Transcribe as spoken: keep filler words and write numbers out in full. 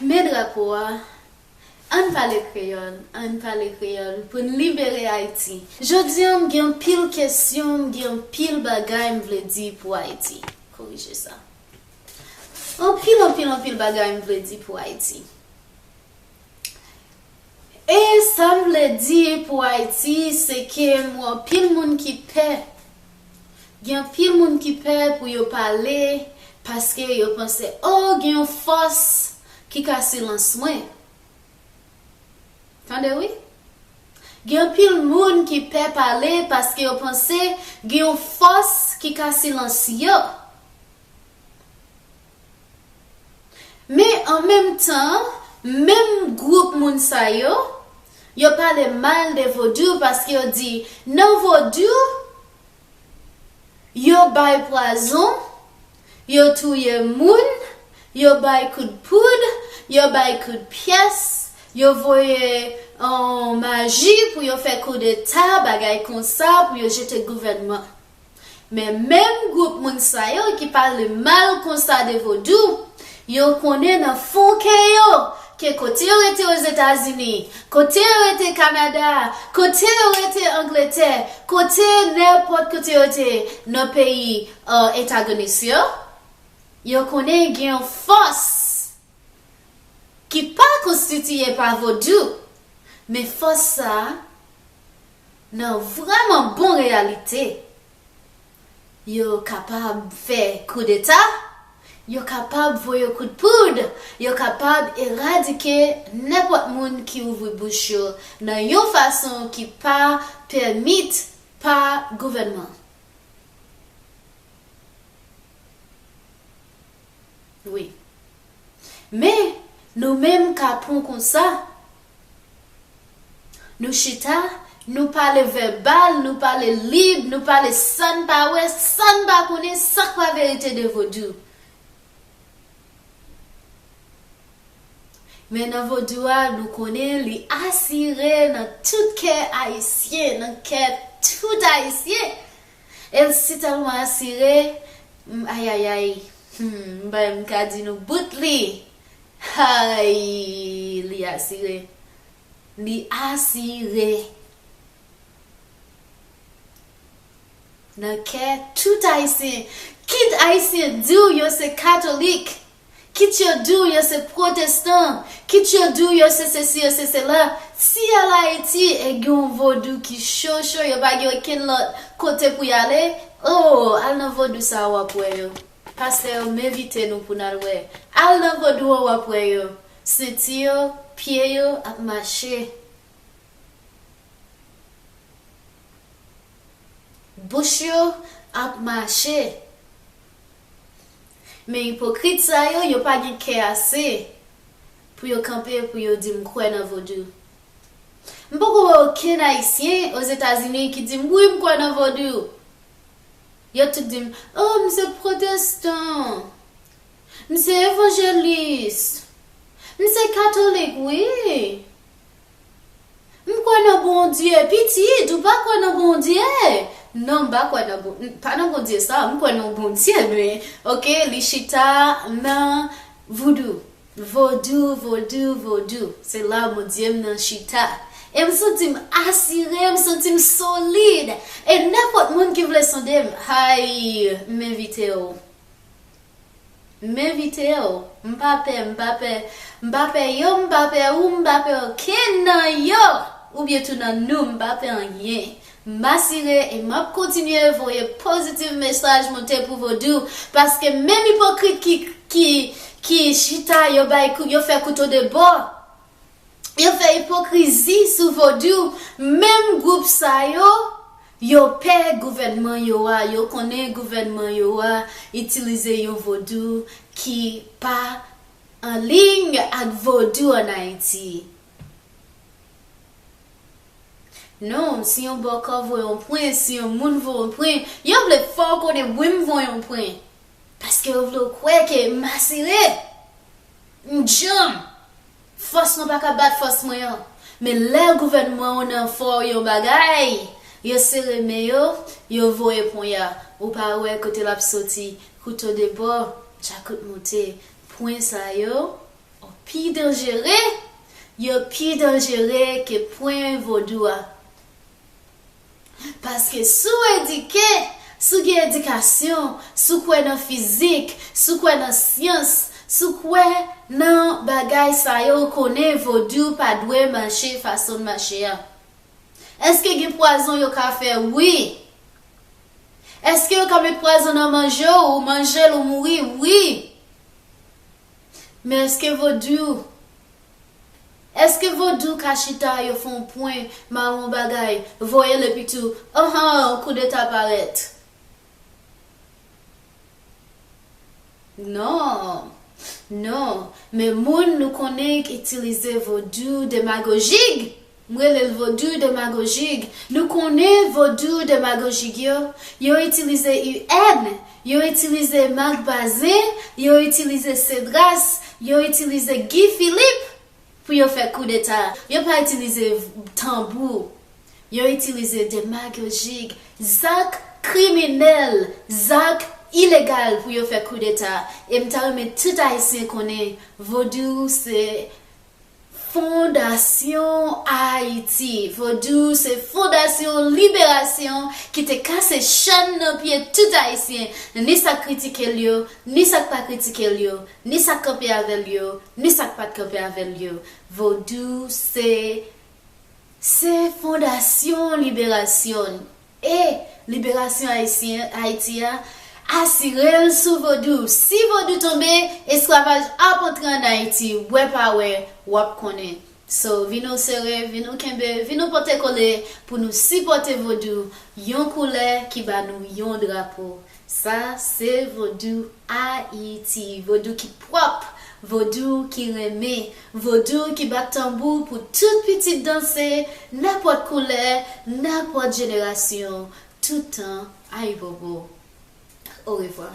Men drapo a, ann pale kreyòl, ann pale kreyòl pou n libere Ayiti. Jodi a, m gen anpil kesyon, m gen anpil bagay m vle di pou Ayiti. Korije sa. Anpil, anpil, anpil bagay m vle di pou Ayiti. E sa m vle di pou Ayiti, se ke m wè anpil moun ki pè. Gen anpil moun ki pè pou yo pale, paske yo panse, o, gen yon fòs ki ka silans mwen. Tande wi. Gen anpil moun ki pè pale paske yo panse gen yon fòs ki ka silans yo. Men an menm tan, menm gwoup moun sa yo, yo pale mal de vodou paske yo di, nan vodou, yo bay pwazon, yo touye moun, yo bay kout poud, yo bay kout pyès, yo voye, um, maji pou yo fè koudeta, bagay konsa, pou yo jete gouvènman. Men menm gwoup moun sa yo ki pale mal konsa de vodou, yo konnen nan fon kè yo ke kote yo rete Ozetazini, kote yo rete Kanada, kote yo rete Angletè, kote nenpòt kote yo te nan peyi, uh, etagonis yo, yo konnen gen yon fòs ki pa konstitiye pa vodou, men fòs sa a nan vrèman bon reyalite. Yo kapab fè koudeta, yo kapab voye kout poud, yo kapab eradike nenpòt moun ki ouvri bouch yo nan yon fason ki pa pèmit pa gouvènman. Wi. Men, nou menm kapon konsa, nou chita, nou pale vèbal, nou pale lib, nou pale sa n pa wè, sa n pa konnen, sa k pa verite de vodou. Men nan vodou a, nou konnen li asire nan tout kè ayisyen, nan kè tout ayisyen. E l si tèlman asire, m, ayayay, hmm, m pa menm ka di nou bout li. Ay, li asire. Li asire. Nan kè tout ayisyen. Kit ayisyen di w yo se katolik, kit yo di w yo se pwotestan, kit yo di w yo se sesi, yo se sela, si y al Ayiti e gen yon vodou ki cho cho, yo pa gen okenn lòt kote pou y ale, o, al nan vodou sa a w ap wè yo. Pastè yo, m envite nou pou n al wè. Al nan vodou an, w ap wè yo. Senti yo, pye yo ap mache. Bouch yo ap mache. Men ipokrit sa yo, yo pa gen kè ase pou yo kanpe, pou yo di, "M kwè nan vodou." M poko wè okenn ayisyen Ozetazini ki di m, "Wi, m kwè nan vodou." Yo tout di m, "O, m se pwotestan. M se evanjelis. M se katolik, wi." M kwè nan Bondye. Pitit, ou pa kwè nan Bondye? Non, m pa kwè nan Bon-, pa nan Bondye sa, m kwè nan Bondye, men, oke, li chita nan voudou. Vodou, vodou, vodou. Se la Bondye m nan chita. E m santi m asire, m santi m solid. E nenpòt moun ki vle sonde m, hay, m envite w. M envite w. M pa pè, m pa pè, m pa pè yo, m pa pè ou, m pa pè okenn nan yo, oubyen tou nan nou, m pa pè anyen. M asire e m ap kontinye voye pozitiv mesaj monte pou vodou, paske menm ipokrit ki, ki, ki chita, yo bay kou-, yo fè kouto de bò. Yo fè ipokrizi sou vodou, menm gwoup sa yo, yo pè gouvènman yo a, yo konnen gouvènman yo a itilize yon vodou ki pa an liy ak vodou ann Ayiti. Non, si yon bòkò voye yon pwen, si yon moun voye yon pwen, yo vle fè w konnen wi m voye yon pwen. Paske yo vle w kwè ke m asire. M djanm. Fòs mwen pa ka bat fòs mwen an. Men lè gouvènman w nan fè w yon bagay, yo sere men yo, yo voye pwen an. Ou pa wè kote l ap soti, kouto de bò, djakout monte. Pwen sa yo, Pi danjere, yo pi danjere ke pwen vodou a. Paske si w edike, si w gen edikasyon, si w kwè nan fizik, si w kwè nan syans, si w kwè nan bagay sa yo, ou konnen vodou pa dwe mache fason l mache a. Èske gen pwazon yo ka fè? Wi. Èske yo ka met pwazon nan manje w, ou manje l, ou mouri? Wi. Men èske vodou, èske vodou ka chita, yo fè yon pwen, mare yon bagay, voye l epi tou, anhan, koudeta parèt? Non. Non. Men moun nou konnen k itilize vodou demagojik. M rele l vodou demagojik. Nou konnen vodou demagojik yo, yo itilize U N, yo itilize mak bazen, yo itilize sedras, yo itilize Guy Philippe pou yo fè koudeta. Yo pa itilize tanbou. Yo itilize demagojik, zak kriminèl, zak ilegal pou yo fè koudeta. E m ta renmen tout Ayisyen konnen vodou se fondasyon Ayiti. Vodou se fondasyon liberasyon ki te kase chèn nan pye tout Ayisyen, ni sa k kritike l yo, ni sa k pa kritike l yo, ni sa k kanpe avè l yo, ni sa k pa t kanpe avè l yo. Vodou se, se fondasyon liberasyon. E liberasyon ayisyen, Ayiti a, asire l sou vodou. Si vodou tonbe, esklavaj ap antre ann Ayiti, wè pa wè, w ap konnen. So, vin nou sere, vin nou kenbe, vin nou pote kole pou nou sipòte vodou, yon koulè ki ba nou yon drapo. Sa se vodou Ayiti, vodou ki pwòp, vodou ki renmen, vodou ki bat tanbou pou tout pitit danse, nenpòt koulè, nenpòt jenerasyon, tout tan, ayibobo. Orevwa.